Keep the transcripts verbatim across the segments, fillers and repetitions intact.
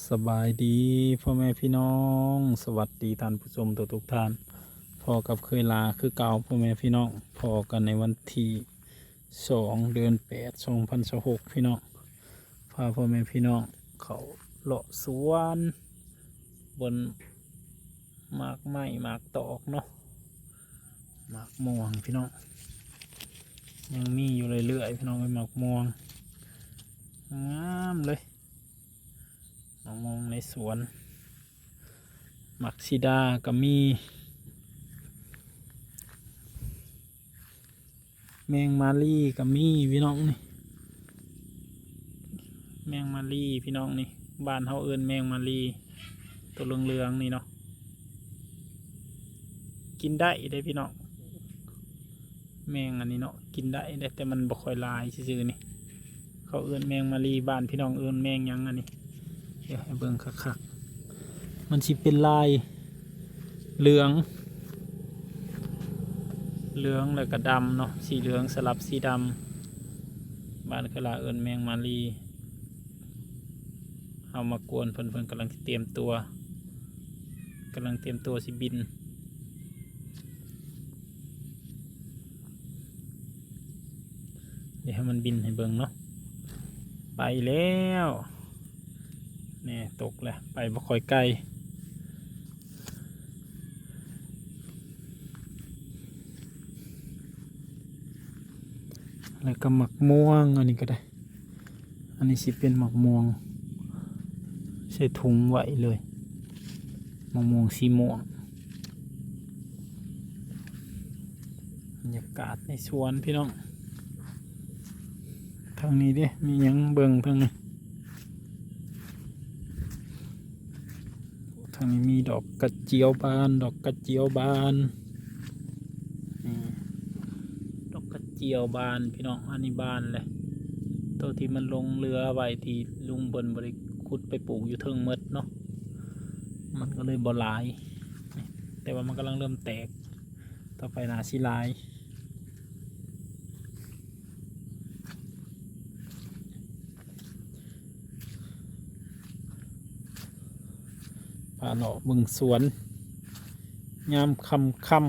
สบายดีพ่อแม่พี่น้อง สวัสดีท่านผู้ชมทุกๆท่าน พ้อกับเคยลาคือเก่าพ่อแม่พี่น้อง พ้อกันในวันที่ สอง เดือนแปด สองพันยี่สิบหก พี่น้อง พาพ่อแม่พี่น้องเขาเลาะสวน บนหมากไม้หมากตอกเนาะ หมากม่วงพี่น้อง ยังมีอยู่เรื่อยๆพี่น้อง เป็นหมากม่วง งามเลย หมากม่วงในสวน หมากสีดาก็มี แมงมาลีก็มีพี่น้องนี่ แมงมาลีพี่น้องนี่ บ้านเฮาเอิ้นแมงมาลี ตัวเหลืองๆนี่เนาะ กินได้เด้พี่น้อง แมงอันนี้เนาะ กินได้เด้ แต่มันบ่ค่อยหลายซื่อๆนี่ เขาเอิ้นแมงมาลี บ้านพี่น้องเอิ้นแมงหยังอันนี้ เดี๋ยวให้เบิ่งคักๆ มันสิเป็นลายเหลือง เหลืองแล้วก็ดำเนาะ สีเหลืองสลับสีดำ บ้านเคยลาเอิ้นแมงมาลี เฮามากวนเพิ่น เพิ่นกำลังสิเตรียมตัว กำลังเตรียมตัวสิบิน เดี๋ยวให้มันบินให้เบิ่งเนาะ ไปแล้ว นี่ตกแล้ว ไปบ่ค่อยไกล แล้วก็หมากม่วง อันนี้ก็ได้ อันนี้สิเป็นหมากม่วง ใส่ถุงไว้เลย หมากม่วงสีม่วง บรรยากาศในสวนพี่น้อง ทางนี้เด้ มีหยังเบิ่งทางนี้ ทางนี้มีดอกกระเจียวบาน ดอกกระเจียวบาน นี่ ดอกกระเจียวบานพี่น้อง อันนี้บานเลย ตัวที่มันหลงเหลือไว้ที่ลุงเพิ่นบ่ได้ขุดไปปลูกอยู่เทิงหมดเนาะ มันก็เลยบ่หลาย แต่ว่ามันกำลังเริ่มแตก ต่อไปน่าสิหลาย พาเลาะเบิ่งสวน ยามค่ำ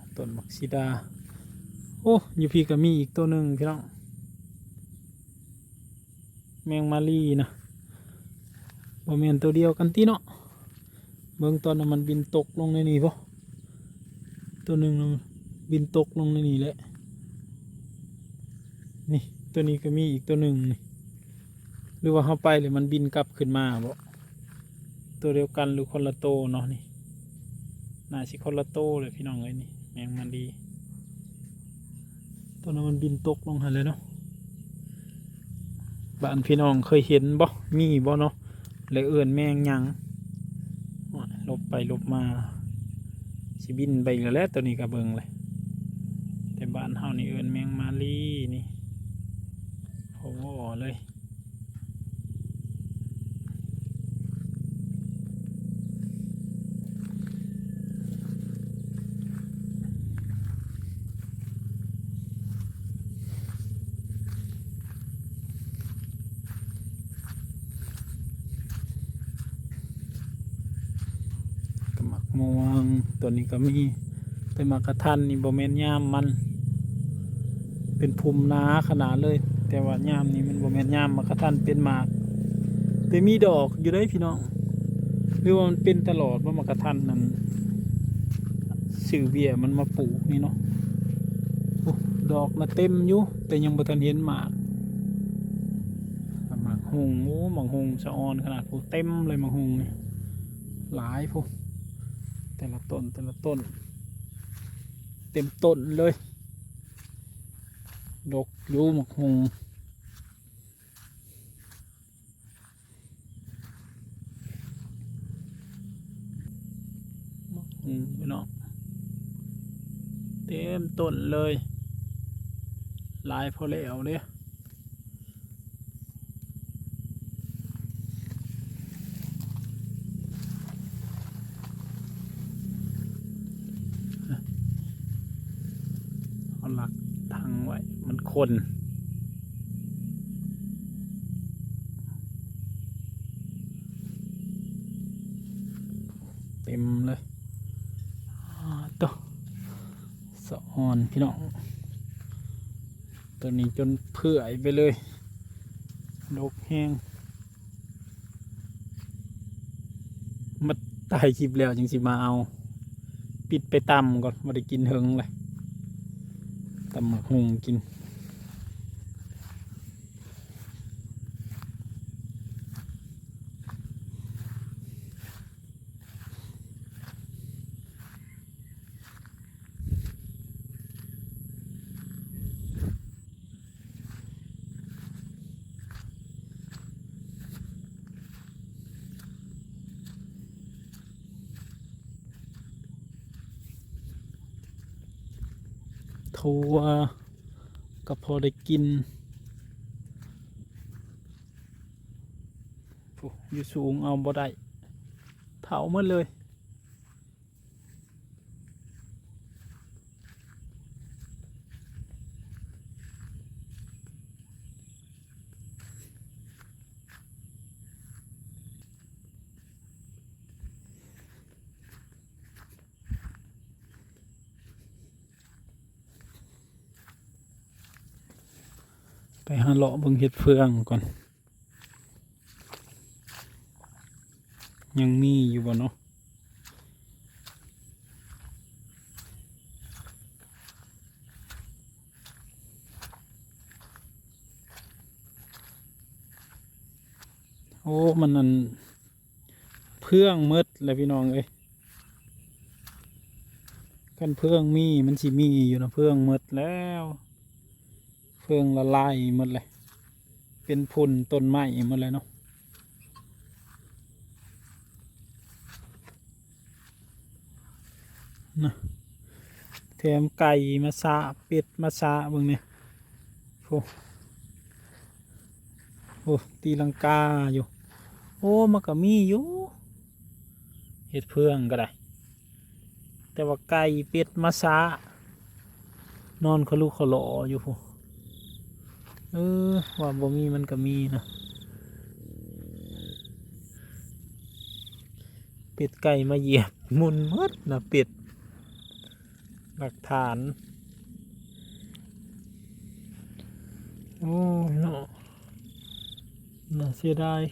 ๆ ต้นหมากสีดา โอ้ อยู่พี้ก็มีอีกตัวหนึ่งพี่น้อง แมงมาลีนะ บ่แม่นตัวเดียวกันติเนาะ เบิ่งตอนนั้นมันบินตกลงในนี่บ่ ตัวหนึ่งน่ะบินตกลงในนี่แหละ นี่ ตัวนี้ก็มีอีกตัวหนึ่งนี่ หรือว่าเฮาไปแล้วมันบินกลับขึ้นมาบ่ ตัวเดียวกันหรือคนละโตเนาะนี่ น่าสิคนละโตเลยพี่น้องเอ้ยนี่ แมงมาลี ตัวนั้นมันบินตกลงหั่นเลยเนาะ บ้านพี่น้องเคยเห็นบ่ มีบ่เนาะ และเอิ้นแมงหยัง โอ้ย หลบไปหลบมา สิบินไปอีกแล้วแหละ ตัวนี้ก็เบิ่งเลย แต่บ้านเฮานี่เอิ้นแมงมาลีนี่ โอ้โหเลย ก็หมากม่วง ตัวนี้ก็มี แต่หมากกระทันนี่บ่แม่นยามมัน เป็นพุ่มหนาขนาดเลย แต่ว่ายามนี้มันบ่แม่นยามหมากกระทันเป็นหมาก แต่มีดอกอยู่เด้พี่น้อง หรือว่ามันเป็นตลอดว่าหมากกระทันนั่น ซื้อเบี้ยมันมาปลูกนี่เนาะ โอ้ ดอกนะเต็มอยู่ แต่ยังบ่ทันเห็นหมาก หมากฮุ่ง โอ้ หมากฮุ่งสะออนขนาด โอ้ เต็มเลยหมากฮุ่งนี่ หลายพุ้น แต่ละต้น แต่ละต้น เต็มต้นเลย ดกอยู่หมากฮุ่ง หมากฮุ่งพี่น้อง เต็มต้นเลย หลายพอแล้วเด้ เอาหลักทางไว้ มันคน เต็มเลย อ่า โต สะออนพี่น้อง ตัวนี้จนเปื่อยไปเลย ดกแฮง มาถ่ายคลิปแล้วจังสิมาเอา ปิดไปตำก่อน บ่ได้กินเฮิงเลย ตำบักหุ่งกิน ถั่วก็พอได้กิน โอ้ อยู่สูงเอาบ่ได้ เถาหมดเลย ไปหาเลาะเบิ่งเห็ดเฟืองก่อน ยังมีอยู่บ่เนาะ โอ้ มันนั่น เฟืองหมดแล้วพี่น้องเอ้ย คันเฟืองมีมันสิมีอยู่นะ เฟืองหมดแล้ว เฟืองละลายหมดเลย เป็นฝุ่นต้นไม้หมดเลยเนาะ นะ แถมไก่มาซะ เป็ดมาซะ เบิ่งนี่ โอ้ โอ้ ตีลังกาอยู่ โอ้ มันก็มีอยู่ เห็ดเฟืองก็ได้ แต่ว่าไก่เป็ดมาซะ นอนขลุกขลออยู่พุ้น เออ ว่าบ่มีมันก็มีนะ เป็ดไก่มาเหยียบ หมุนหมดนะเป็ด หลักฐาน โอ้ยเนาะ น่าเสียดาย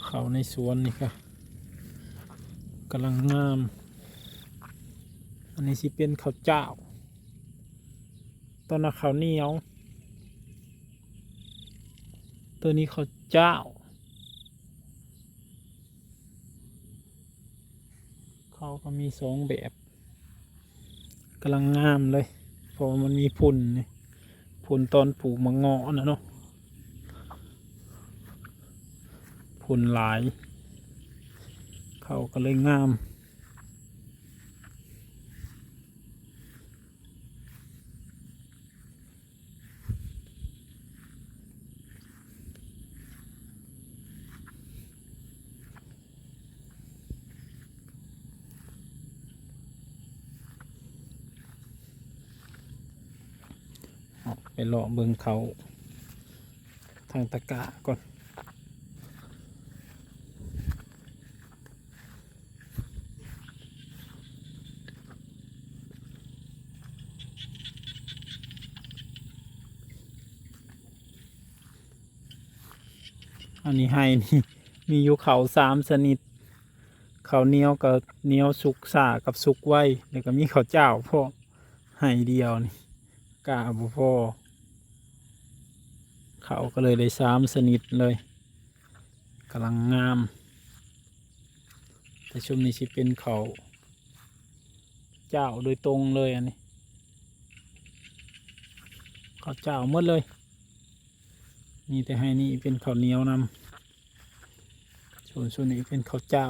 ข้าวในสวนนี่ค่ะ กำลังงาม อันนี้สิเป็นข้าวเจ้า ต้นน่ะข้าวเหนียว ตัวนี้ข้าวเจ้า ข้าวก็มีสองแบบ กำลังงามเลย เพราะว่ามันมีฝุ่นนี่ ฝุ่นตอนปลูกมะเงาะนะเนาะ ฝุ่นหลาย ข้าวก็เลยงาม ออกไปเลาะเบิ่งเขาทางตะกร้าก่อน อันนี้ไฮ่นี่ มีอยู่ข้าวสามชนิด ข้าวเหนียวก็เหนียวสุกช้ากับสุกไว แล้วก็มีข้าวเจ้าพร้อม ไฮ่เดียวนี่ กล้าบ่พอ ข้าวก็เลยได้สามชนิดเลย กำลังงาม แต่ซุมนี้สิเป็นข้าวเจ้าโดยตรงเลยอันนี้ ข้าวเจ้าหมดเลย มีแต่ไฮ่นี่เป็นข้าวเหนียวนำ ส่วน ส่วนนี้เป็นข้าวเจ้า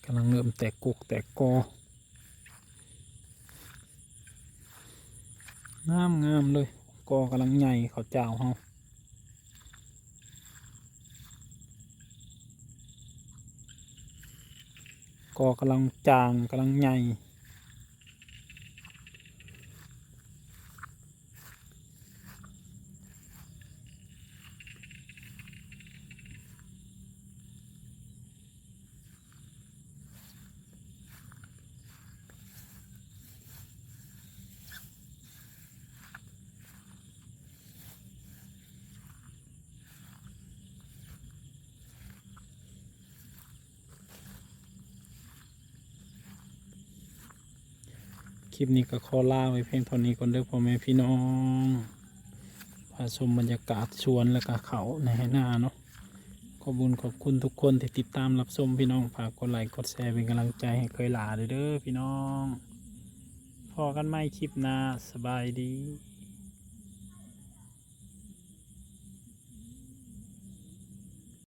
ก ำลังเริ่มแตกกกแตกกอ งามงามเลย กอกำลังใหญ่ ข้าวเจ้าเฮา กอกำลังจาง กำลังใหญ่ คลิปนี้ก็ขอลาไว้เพียงเท่านี้ก่อนเด้อพ่อแม่พี่น้อง พาชมบรรยากาศสวนแล้วก็เขาในไฮ่นาเนาะ ขอบคุณขอบคุณทุกคนที่ติดตามรับชมพี่น้อง ฝากกดไลค์กดแชร์เป็นกำลังใจให้เคยหลาเด้อพี่น้อง พอกันใหม่คลิปหน้า สบายดี